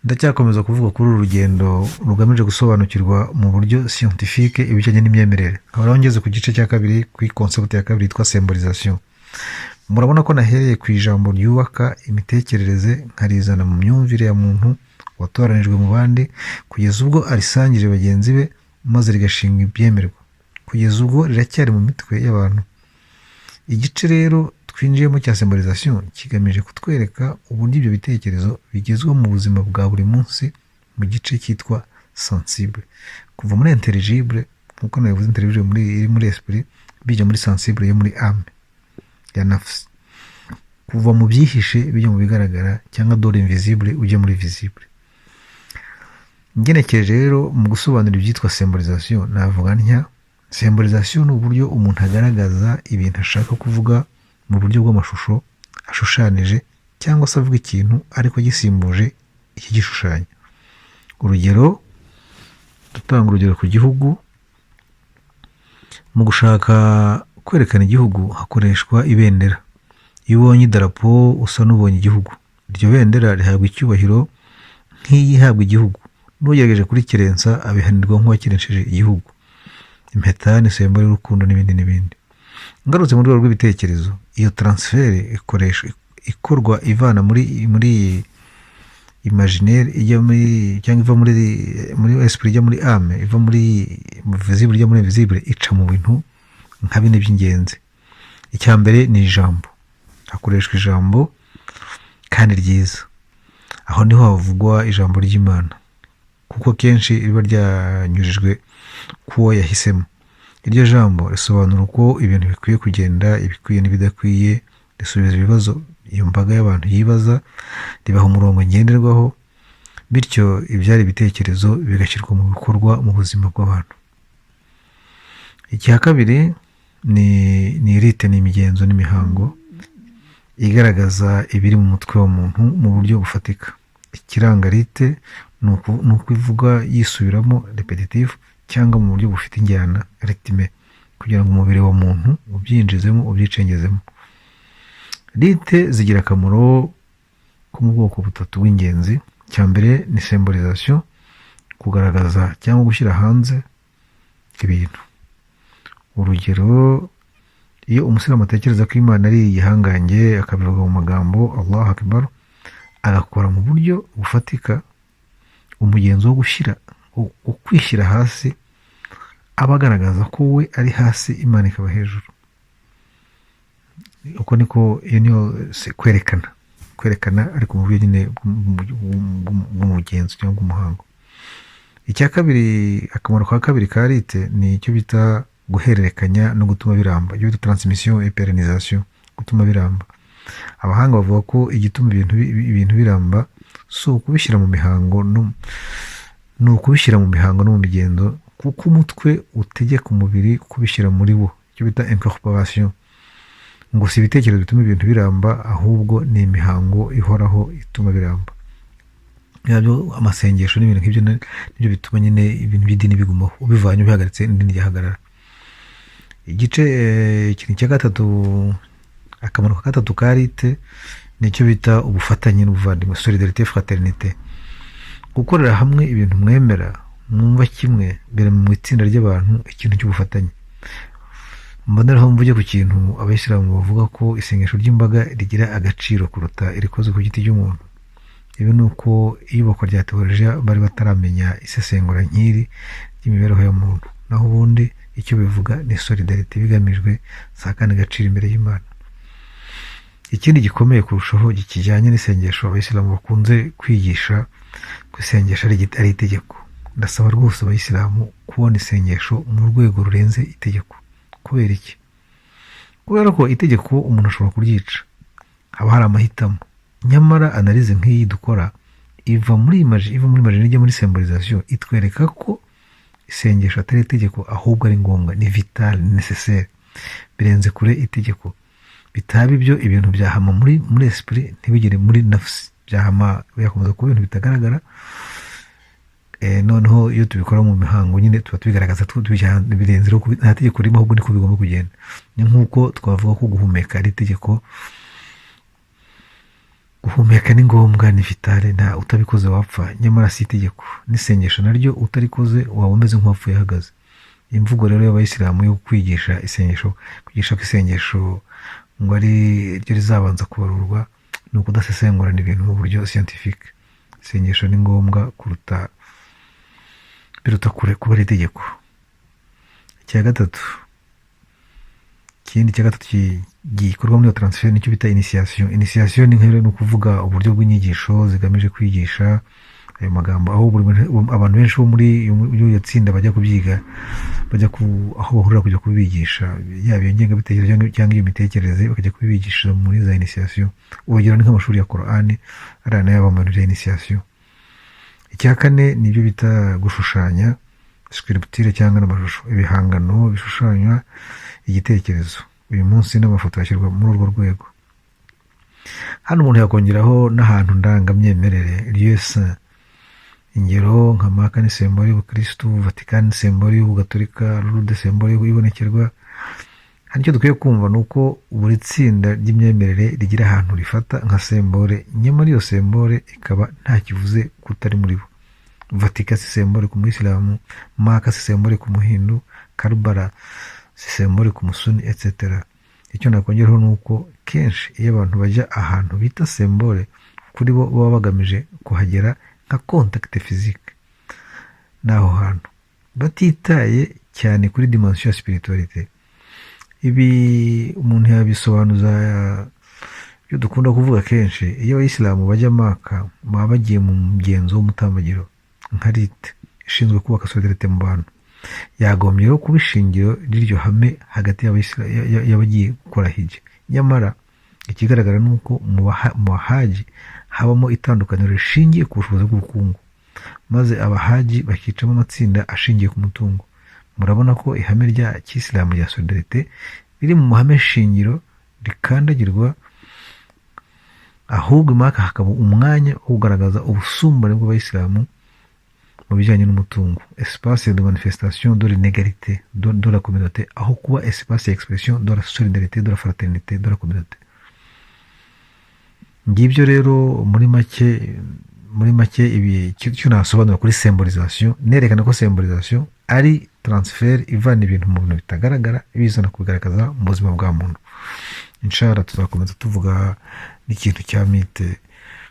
Ndacyakomeza kuvuga kuri uru rugendo rugamije gusobanukirwa mu buryo scientifique ibijyanye n'imyemerere. Nkaba rero ngeze ku gice cya kabiri, kuri concept ya kabiri yitwa symbolisation. Murabona ko nahereye ku ijambo ryubaka imitekerereze, nkarizana mu myumvire ya muntu watoranijwe mu bandi, kugeza ubwo arisangije bagenzi be, maze rigashinga ibyemerwa. Kugeza ubwo riracyari mu mitwe y'abantu. Igice rero twinjiyemo cya symbolisation kigamije kutwereka uburyo ibyo bitekerezo bigezweho mu buzima bwa buri munsi mu gice cyitwa sensible, kuva muri intelligible, nkuko nabivuze, intelligible muri iri muri esprit, bijya muri sensible yo muri âme ya nafsi, kuva mu byihishe bijya mu bigaragara, cyangwa de l'invisible ujya muri visible. Ngenekereje rero mu gusobanura ibyitwa symbolisation, navuga ntya: symbolisation ni uburyo umuntu agaragaza ibintu ashaka kuvuga mu buryo bw'amashusho ashushanije, cyangwa se avuga ikintu ariko gisimbuje iki gishushanyo. Urugero, dutanga urugero ku gihugu. Mu gushaka kwerekana igihugu hakoreshwa ibendera. Iyo ubonye idarapo usa n'ubonye igihugu. Iryo bendera rihabwa icyubahiro nk'iyihabwa igihugu, n'ugerageje kurikerensa abihanirwa nk'uwakeresheje igihugu. Impeta ni symbole y'urukundo, n'ibindi n'ibindi. Ngarutse mu rwego rw'ibitekerezo, iyo transfert ikoreshwa, ikorwa ivana muri imaginaire ijya muri, cyangwa iva muri esprit ijya muri âme, iva muri visible ijya muri invisible, ica mu bintu nka bine by'ingenzi. Icya mbere ni ijambo. Hakoreshwa ijambo kandi ryiza. Aho niho havugwa ijambo ry'Imana, kuko kenshi riba ryanyujijwe k'uwo yahisemo. Iryo jambo risobanura uko ibintu bikwiye kugenda, ibikwiye n'ibidakwiye, risubiza ibibazo iyo mbaga y'abantu yibaza, ribaha umurongo ngenderwaho, bityo ibyari ibitekerezo bigashyirwa mu bikorwa mu buzima bw'abantu. Icya kabiri ni rite, ni imigenzo n'imihango igaragaza ibiri mu mutwe wa muntu mu buryo bufatika. Ikiranga rite ni uko ivuga yisubiramo, répétitif, cyangwa mu buryo bufite injyana, rythme, kugira ngo umubiri wa muntu ubyinjizemo, ubyicengezemo. Rite zigira akamaro ko mu bwoko butatu bw'ingenzi. Icya mbere ni symbolisation, kugaragaza cyangwa gushyira hanze ibintu. Urugero, iyo umusilamu atekereza ko Imana ari igihangange, akabivuga mu magambo "Allah Akbar", agakora mu buryo bufatika umugenzo wo gushyira, wo kwishyira hasi, aba agaragaza ko we ari hasi, Imana ikaba hejuru. Uko niko, iyo niyo kwerekana, ariko mu buryo nyine bw'umugenzo cyangwa bw'umuhango. Icya kabiri, akamaro ka kabiri ka rite, ni icyo bita guhererekanya no gutuma biramba, icyo bita transmission et pérennisation, gutuma biramba. Abahanga bavuga ko igituma ibintu biramba si ukubishyira mu mihango no, ni ukubishyira mu mihango no mu migenzo, kuko umutwe utegeka umubiri kubishyira muri wo, icyo bita incorporation. Ngo si ibitekerezo bituma ibintu biramba, ahubwo ni imihango ihoraho ituma biramba. Yabyo amasengesho n'ibintu nk'ibyo nibyo bituma nyine ibintu by'idini bigumaho. Ubivanye, ubihagaritse, idini ryahagarara. Igice ikintu cya gatatu, akamaro ka gatatu ka rite, nicyo bita ubufatanye n'ubuvandimwe, solidarité, fraternité. Gukorera hamwe ibintu mwemera, mwumva kimwe, biri mu itsinda ry'abantu ikintu cy'ubufatanye. Mboneraho mvuge ku kintu Abayisilamu bavuga ko isengesho ry'imbaga rigira agaciro kuruta irikozwe ku giti cy'umuntu. Ibi ni uko iyubakwa rya tewolojiya bari bataramenya isesengura nk'iri ry'imibereho ya muntu. Naho ubundi icyo bivuga ni solidarité bigamijwe, si akandi gaciro imbere y'Imana. Ikindi gikomeye kurushaho kijyanye n'isengesho, Abayisilamu bakunze kwigisha ko isengesho ari itegeko. Ndasaba rwose Abayisilamu kubona isengesho mu rwego rurenze itegeko. Kubera iki? Kubera ko itegeko umuntu ashobora kuryica, haba hari amahitamo. Nyamara analyse nk'iyi dukora iva muri image, iva muri image ijya muri symbolisation, itwereka ko isengesho atari itegeko, ahubwo ari ngombwa, ni vital, ni nécessaire, birenze kure itegeko. Bitaba ibyo, ibintu byahama muri esprit, ntibigere muri nafsi, byahama, byakomeza kuba ibintu bitagaragara. Noneho iyo tubikora mu mihango nyine tuba tubigaragaza, birenze rero nta tegeko ririmo, ahubwo niko bigomba kugenda. Ni nk'uko twavuga ko guhumeka ari itegeko. Guhumeka ni ngombwa, ni vital, nta utabikoze wapfa, nyamara si itegeko. N'isengesho naryo utarikoze waba umeze nk'uwapfuye ahagaze. Imvugo rero y'Abayisilamu yo kwigisha isengesho, kwigisha ko isengesho ngo ari ryo rizabanza kubarurwa, ni ukudasesengurana ibintu mu buryo scientifique. Isengesho ni ngombwa kuruta, biruta kure kuba ari itegeko. Icya gatatu, ikindi cya gatatu gikorwa muri iyo transfert, nicyo bita initiation. Initiation ni nk'aho ni ukuvuga uburyo bw'inyigisho zigamije kwigisha ayo magambo, aho buri abantu benshi bo muri iyo tsinda bajya kubyiga, bajya ku aho bahurira kujya kubigisha, yaba iyo ngengabitekerezo cyangwa iyo mitekerereze, bakajya kubibigisha muri za initiation. Urugero ni nk'amashuri ya Korani, ariya nayo aba mu bintu bya initiation. Icya kane ni ibyo bita gushushanya, sculpture cyangwa n'amashusho, ibihangano bishushanywa igitekerezo. Uyu munsi n'amafoto yashyirwa muri urwo rwego. Hano umuntu yakongeraho n'ahantu ndangamyemerere, lieu saint. Ingero nka Maka ni symbole y'ubukirisitu, Vatikani ni symbole y'ubugatolika, Lourdes symbole y'ibonekerwa. Hano icyo dukwiye kumva ni uko buri tsinda ry'imyemerere rigira ahantu rifata nka symbole, nyamara iyo symbole ikaba nta kivuze kutari muri bo. Vatika si symbole ku Muyisilamu, Maka si symbole ku Muhindu, Karubara si symbole ku Musuni, etc. Icyo nakongeraho ni uko kenshi iyo abantu bajya ahantu bita symbole, kuri bo baba bagamije kuhagera nka contact physique n'aho hantu, batitaye cyane kuri dimension ya spiritualité. Ibi umuntu yabisobanuza ibyo dukunda kuvuga kenshi: iyo Abayisilamu bajya Maka, baba bagiye mu mugenzo w'umutambagiro nka rite ishinzwe kubaka solidarité mu bantu. Yagombye rero kuba ishingiro ry'iryo hame hagati y'abagiye gukora hijja. Nyamara ikigaragara ni uko mu bahaji habamo itandukaniro rishingiye ku bushobozi bw'ubukungu, maze abahaji bakicamo amatsinda ashingiye ku mutungo. Murabona ko ihame rya kisilamu rya solidarité riri mu mahame shingiro rikandagirwa, ahubwo Imaka hakaba umwanya wo kugaragaza ubusumbane bw'Abayisilamu mu bijyanye n'umutungo, espace de manifestation de l'inégalité de la communauté, aho kuba espace ya expression de la solidarité, de la fraternité de la communauté. Ngibyo rero muri make ibi icyo nasobanura kuri symbolisation, nerekana ko symbolisation ari transfert ivana ibintu mu bintu bitagaragara ibizana kubigaragaza mu buzima bwa muntu. Inshallah tuzakomeza tuvuga n'ikintu cya mythe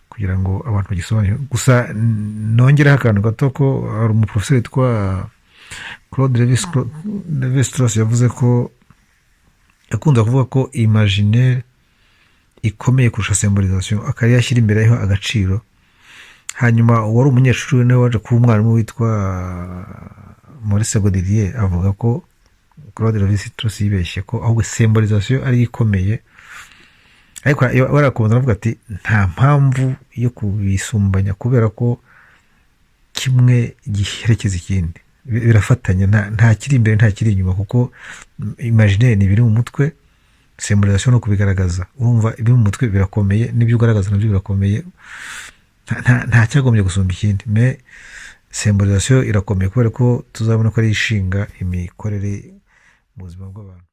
kugira ngo abantu bagisobanure. Gusa nongereho akantu gato ko hari umuprofeseri witwa Claude Lévi-Strauss yavuze ko, yakunze kuvuga ko imaginaire ikomeye kurusha symbolisation, akaba yashyira imbere yaho agaciro. Hanyuma uwari umunyeshuri nawe waje kuba umwarimu witwa Maurice Godelier avuga ko Claude Lévi-Strauss yibeshye, ko ahubwo symbolisation ari ikomeye. Ariko barakomeza aravuga ati nta mpamvu yo kubisumbanya, kubera ko kimwe giherekeza ikindi, birafatanya, nta kiri imbere, nta kiri inyuma, kuko imaginaire ni ibiri mu mutwe, symbolisation no kubigaragaza. Urumva ibiri mu mutwe birakomeye, n'ibyo ugaragaza nabyo birakomeye. Nta cyagombye gusumba ikindi, mais symbolisation irakomeye kubera ko tuzabona ko ari ishinga imikorere mu buzima bw'abantu.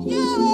Yeah.